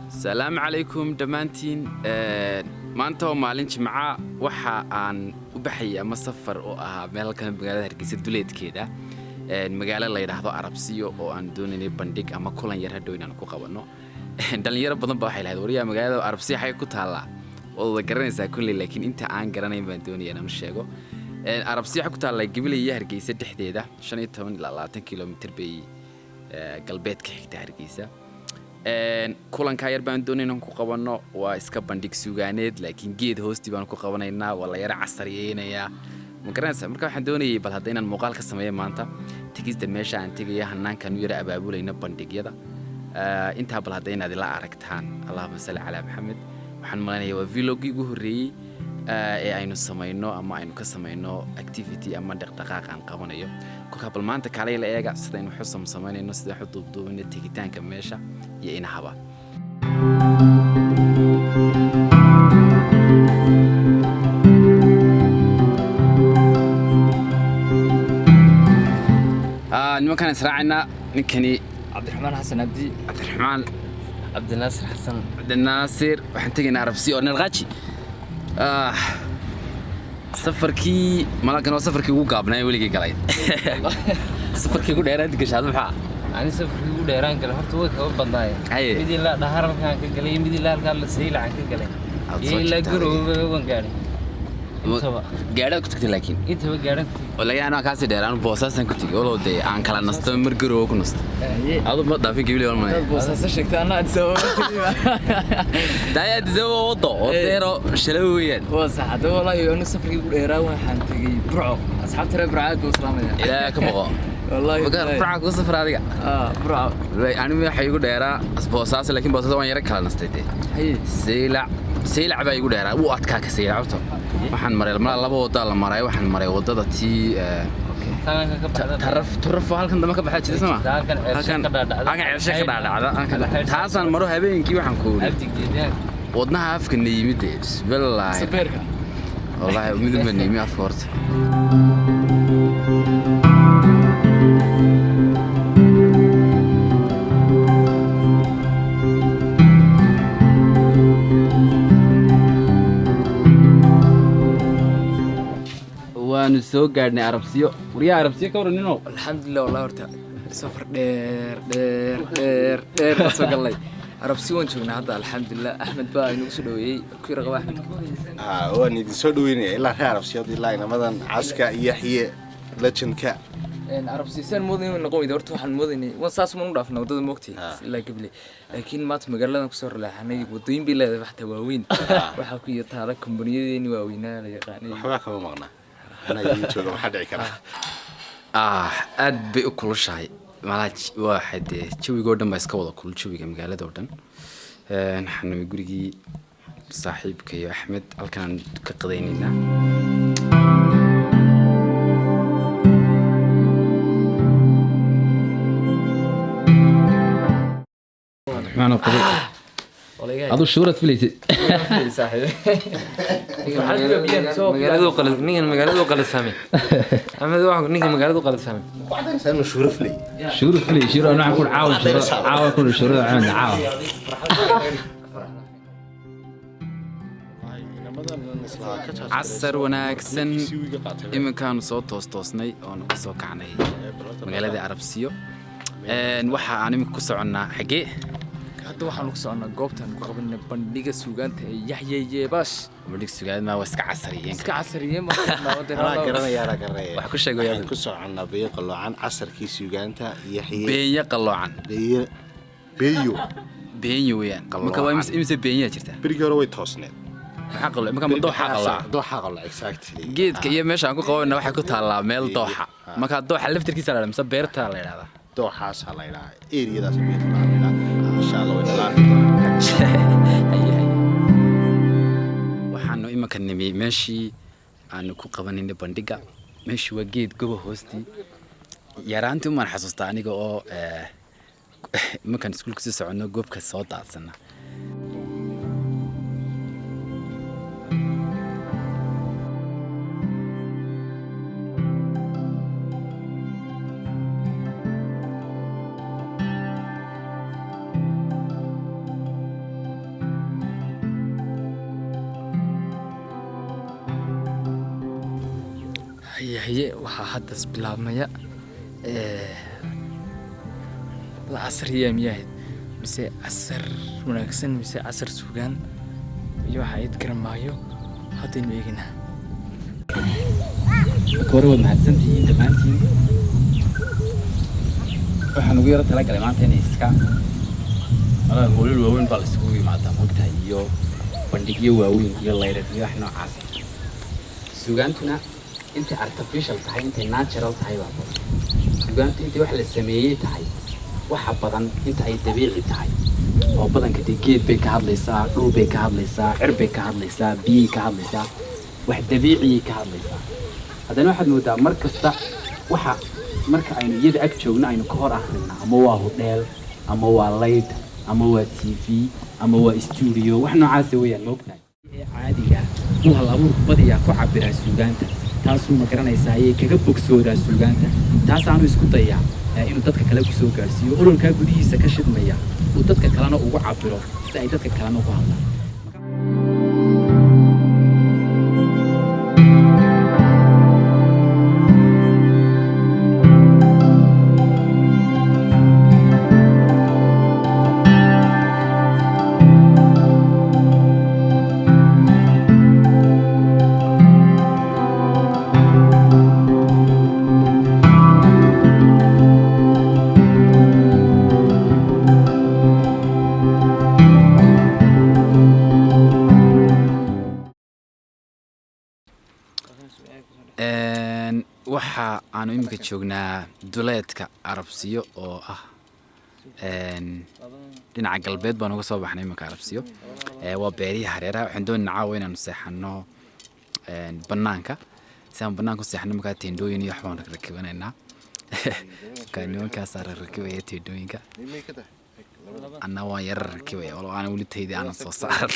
Salaamu calaykum dhammaantiin. Maanta waa maalin Jimca. Waxa aan u baxayay ama safar oo ahaa meel halkan magaalada Hargeysa duleedkeeda, magaalo la yidhaahdo Arabsiyo, oo aan doonaynay bandhig ama kulan yar hadhow inaan ku qabanno. Dhalinyaro badan baa waxay lahayd, "Waryaa, magaalada Arabsiyo xagee ku taallaa?" Waad wada garanaysaa kulley, laakiin inta aan garanayn baan doonaya inaan u sheego. Arabsiyo waxay ku taallaa Gabiley iyo Hargeysa dhexdeeda, 15 ilaa 20 kilomitir bay galbeed ka xigta Hargeysa. Kulankaa yar baan doonay inaan ku qabanno. Waa iska bandhig sugaaneed, laakiin geed hoostii baan ku qabanaynaa, waa la yara casariyeynayaa, ma garanaysaa? Marka waxaan doonayay bal hadda inaan muuqaal ka sameeyo maanta tegista meesha aan tegaya, hanaankaan u yara abaabulayno bandhigyada. Intaa bal hadda inaad ila aragtaan. Allahuma salli calaa Maxamed. Waxaan malaynayaa waa vlogii ugu horreeyey ee aynu samayno ama aynu ka samayno activity ama dhaqdhaqaaq aan qabanayo. Kolkaa bal maanta kaalay la eega sidaynu xusam samaynayno, sidaynu waxu duubduubayno, tegitaanka meesha iyo inahaba. Nimankaan israacaynaa, ninkani Cabdiraxmaan Xasan Cabdi. Cabdiraxmaan. Cabdinaasir Xasan. Cabdinaasir. Waxaan tegaynaa Arabsiyo oo nalqaaji. Safarkii malakan waa safarkii ugu gaabnaa weligii galay. Safarkii ugu dheeraad gashaad maxaa? Ani safarkii ugu dheeraan galay horta way kaba badnaayeen. Haye. Mid ilaa Dhahar halkaan ka galay iyo mid ilaa halkaan la Saylacan ka galay Aad iyo soo ilaa jirtaa. Garoowe waan gaadhay intaba. Gaadhaad ku tagtay laakiin? Intaba gaadhan. Walahi anaa kaasii dheer, anu Boosaasaan ku tegey, walow dee aan kala nasto, mar Garoowe ku nasto. Adu ma dhaafin Gabiley waan malaya. Boosaaso sheegta, anaa Addis Ababa. Daaya, Addis Ababa wado oo deero shalay weeyaan. Waa sax. Hadaba wallaahi anu safarkii ugu dheeraa waxaan tegey Burco. Asxaabta reer Burco aad buu salaamaya. Ilaahay ka boqo. Wallaahi. Burca ku safar adiga? Ah, Burco. Wallahi, anigu waxa igu dheeraa Boosaaso, laakiin Boosaaso waan yara kala nastay dee. Haye. Saylac, Saylac baa igu dheeraa, wuu adkaa ka Saylac horta. Waxaan maray malaa laba wadaa la maray. Waxaan maray wadada tii taraf taraf halkan dambe ka baxaa jirta, sama Halkan Ceelshe ka dhaadhacda. Halkan Ceelshe ka dhaadhacda halkan. Taasaan maro habeenkii. Waxaan ku yidhi wadnaha afka na yimid dee, bismillaahi. Sabeerka. Wallaahi midun baa nayimi afka horta. Waanu soo gaadhnay Arabsiyo. Waryaa, Arabsiyo ka waran nino? Alxamdulilah, wallahi horta safar dheer dheer dheer dheer baan soo galnay. Arabsi waan joognaa hadda, alxamdulilah. Axmed baa inagu soo dhaweeyey, ku yara qaba Axmed. Waan idin soo dhaweynaya ilaa reer Arabsiyood, ilaa inamadan Caska, Yaxye, legendka. Arabsi saan moodayn way noqon weyday. Horta waxaan moodaynay waan saas maan u dhaafnaa waddada moogtay ilaa Gabiley, laakiin maanta magaaladan kusoo raleexanay. Waddooyin bay leedahay xataa waaweyn, waxaa ku taala kombaniyadeeni waaweynaa la yaqaanay. Waxbaa kama maqnaa, anaa idin jooga, maxaa dhici kara? Aad bay u kulushahay malaha. Waxa dee jawigoo dhan baa iska wada kulul, jawiga magaalada oo dhan. Waxaan nimi gurigii saaxiibka iyo Axmed, halkaan ka qadaynaynaa. Cabdiraxmaan oo qaday. Aduu shuurad filaysid. Magaaladu qalad, ninkan magaaladu qalad fahmay. Axmed waxa ninkan magaaladu qalad fahmay. Waxaan inuu shuuro filay. Shuurad filay, shuurad waxaan ku caawa, shuurad caawa ku shuurad caawa caawa. Casar wanaagsan. Iminkaanu soo toos toosnay oonu ka soo kacnay magaalada Arabsiyo. Waxa aan iminka ku soconnaa xaggee? Hadda waxaanu ku soconnaa goobtaan ku qabanay bandhiga suugaanta ee Yaxye Yeebaash. Bandhig sugaad maa, waa iska casariyeen. Iska casariyeen. Anaa garanaya, anaa garanaya. Wax ku sheegaya. Waxaan ku soconnaa Beeyo Qaloocan, casarkii suugaanta Yaxye. Beenya Qaloocan. Beeyo, beeyo. Beenya weeyaan. Marka waa imise beenyaa jirta? Berigii hore way toosneed. Maxaa qalooc marka? Ma dooxa qalooca? Dooxa qalooc, exactly. Geedka iyo meesha aan ku qabanayna waxay ku taallaa meel dooxa. Marka dooxa laftirkiisa la mise beerta la yidhahdaa? Dooxaasaa la yidhahaa, eriyadaas Beeyo Qaloocan la yidhahaa. Insha Allah way nala arki doonaa. Haye haye, waxaanu imanka nimi meeshii aanu ku qabanaynay bandhiga. Meeshii waa geed goba hoostii. Yaraantii umaan xasuustaa aniga oo markaan iskuulka sii soconno goobka soo daadsana. Yaxye waxaa haddas bilaabmaya casriya miyahayd mise casar wanaagsan mise casar sugaan iyo waxa ayd garan maayo, haddaynu eeginaa. Marka hore waad mahadsantihiin dhammaantiin. Waxaan ugu yaro talagalay maanta inay iska malaa hoolal waaweyn baa la isugu yimaadaa, moogtahay, iyo bandhigyo waaweyn iyo layrar iyo wax noocaas. Sugaantuna intay artificial tahay, intay natural tahay baa badan. Sugaantu intay wax la sameeyey tahay waxa badan inta ay dabiici tahay, oo badanka dee geed bay ka hadlaysaa, dhul bay ka hadlaysaa, cir bay ka hadlaysaa, biyay ka hadlaysaa, wax dabiiciyay ka hadlaysaa. Haddana waxaad moodaa mar kasta waxa marka aynu iyada ag joogno aynu ka hor akrinaa, ama waa hudheel ama waa light ama waa TV ama waa studio, wax noocaasa weeyaan, moogtahay. Ee caadiga uu hal abuurku badiyaa ku cabiraa suugaanta, taasuu ma garanaysaa ayay kaga bogsoodaa suugaanta, taasaanu isku dayaa inuu dadka kale kusoo gaadhsiiyo, ololkaa gudihiisa ka shidmaya uu dadka kalena ugu cabiro si ay dadka kalena ugu hadlaan. Waxa aanu iminka joognaa duleedka Arabsiyo oo ah dhinaca galbeed baan uga soo baxnay iminka Arabsiyo. Waa beerihii hareeraha. Waxaan doonaynaa caawa inaanu seexano banaanka. Si aan banaanka u seexano markaa teendhooyin iyo wax baan rakibanaynaa. Marka nimankaasaa rakibaya teendhooyinka, anna waan yara rakibaya, walow aanan weli taydi aanan soo saaran.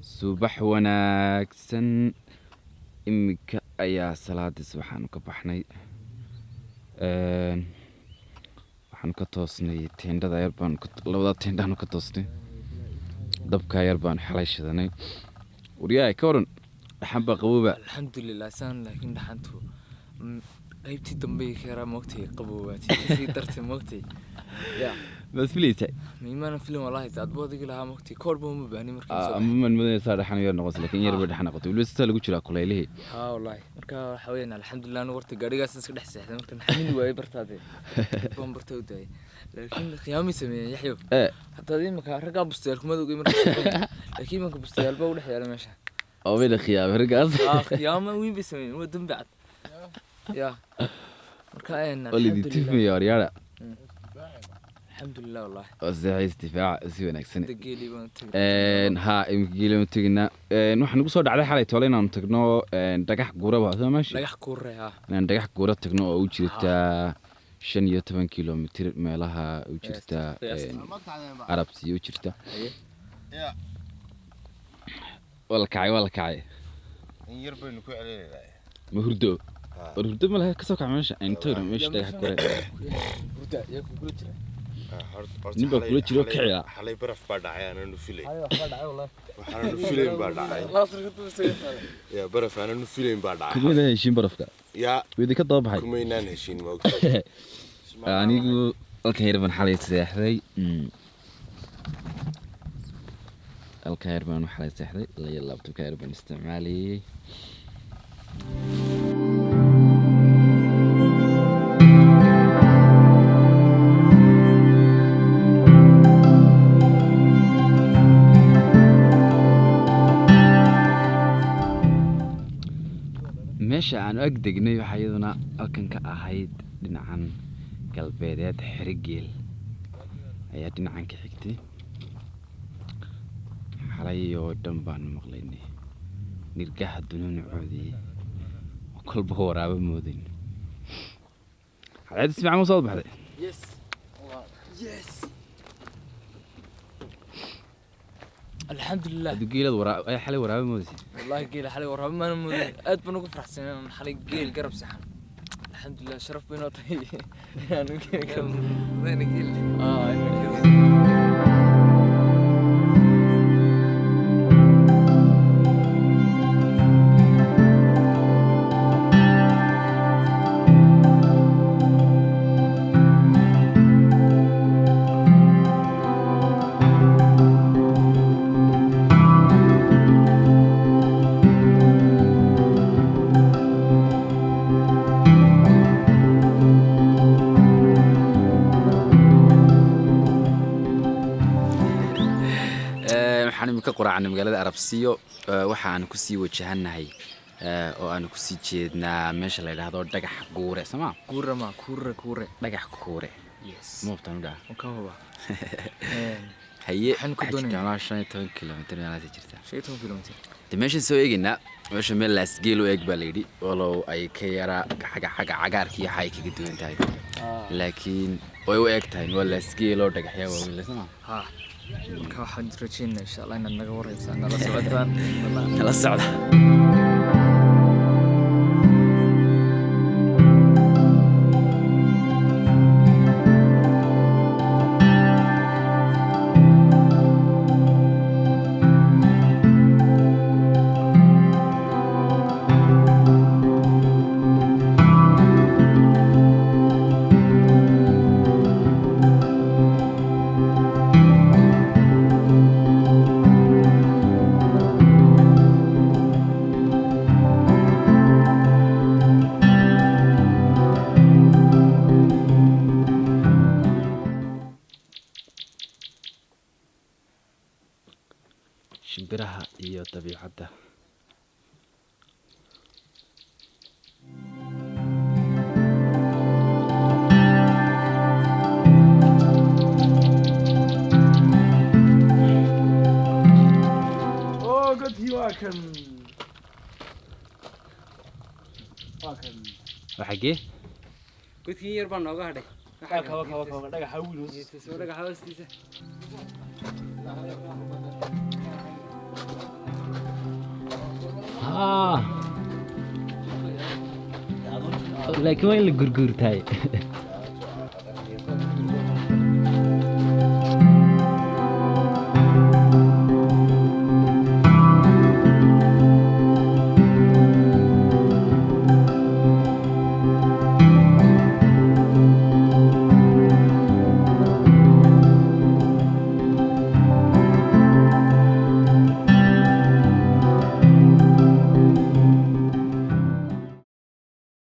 Subax wanaagsan. Iminka ayaa salaadii subaxaanu ka baxnay. Waxaanu ka toosnay teendhada yar baanu labada teendhaanu ka toosnay. Dabkaa yar baanu xalay shidanay. Waryahay, ka waran? Dhaxan baa qabooba. Alxamdulilah saan, laakiin dhaxantu qaybtii dambe ka yaraa moogtay, qaboobaatay kasii dartay moogtay ya. Maad filaysaa? Miimaanan filin wallahi, adbu adigi lahaa mogtay, koor ba uma baahni markaan soo baxay. Ama maan moodaysaa dhaxan yar noqonaysa, laakiin yar bay dhaxan noqotay. Weliba sitaa lagu jiraa kulaylihii. Haa wallahi, marka waxa weeyaan alxamdulilah, anigu horta gaadhigaas iska dhex seexday markaan xamili waayey bartaade baan barta u daayay, laakiin khiyaamay sameeyeen, Yaxyo. Haddaad imika raggaa bustayaal kuma ogey marka, laakiin imanka bustayaal baa u dhex yaala meesha. Oo bayna khiyaamay raggaas. Haa, khiyaamo weyn bay sameeyeen, waa dembi cad ya. Marka oo lidin alxamdulilah. Tifmaya waryaara. Alxamdulilah wallahi. Oo seexay isdifaaca si wanaagsan. Hadda geelii baan tagay. Haa, imika geelama teginaa. Waxaa nagu soo dhacday xalay toole inaanu tagno Dhagax Guuraba soo meesha. Dhagax Kuure, haa. Inaan Dhagax Guura tagno oo u jirtaa 15 kilomitir meelaha u jirta. Qiyaastii. Arabsiyo u jirta. Haye. Waa la kacay, waa la kacay. In yar baynu ku celinaynaa. Ma hurdo? War hurdo ma laha, kasoo kac meesha, aynu tagno meesha Dhagax Guure. Hurda yaa kugula jira? Nin baa kula jiro, kici ah. Xalay baraf baa dhacay aananu filayn. Haye, waxbaa dhacay wallahi. Waxaananu filayn baa dhacay. Laasarka duusay. Ya, baraf aananu filayn baa dhacay. Kumayna heshiin barafka. Ya. Widi ka daba baxay. Kumaynaan heshiin, ma ogtahay? Anigu halkan yar baan xalay seexday. Halkan yar baan xalay seexday, la laptopka yar baan isticmaalayay. Meesha aan ag degnay waxaa iyaduna halkan ka ahayd dhinacan galbeedeed, Xerigeel ayaa dhinacan ka xigtay. Xalay oo dhan baanu maqlaynay nirgaha dunuunacoodii oo kolba waraabo moodayn. Xaleed si fiican ma soo baxday? Yes, alxamdulilah. Adu geelad waraa ay xalay waraabo moodaysay? Wallahi geel xalay waraabo maana mooday. Aad baan ugu faraxsanay inaan xalay geel garab saxan. Alxamdulilah, sharaf bay noo tahay inaan geel garab geel. Inaan geel. Waxaan imika quraacnay magaalada Arabsiyo. Waxa aan kusii wajahannahay oo aan kusii jeednaa meesha la yidhaahdo Dhagax Guure, sooma? Guure ma Kuure, Kuure. Dhagax Kuure. Yes. Moobtaan u dhaca. Waan ka hubaa. Haye. Waxaan ku waxaa doonaynaa. jirtaa malaa 15 kilomitir meelahaas jirtaa. 15 kilomitir. De meeshaan soo eegaynaa, meesha meel laasgeel u eeg baa la yidhi, walow ay ka yara xagga cagaarka iyo waxa ay kaga duwan tahay, laakiin way u eeg tahay waa laasgeel oo dhagaxyaa waaweyn le, sooma? Haa, marka waxaan rajeynaa insha Allah inaad naga wareysaan, nala socotaan. Nala socda. Shimbiraha iyo dabiicadda. Oo godkii waa kan, waa kan. Waa xaggee? Godkii yar baa nooga hadhay. Waa kaba kaba kaba dhagaxa wiil hoostiisa. Soo dhagaxa hoostiisa. Haa, laakiin waa in la gurguurtaay.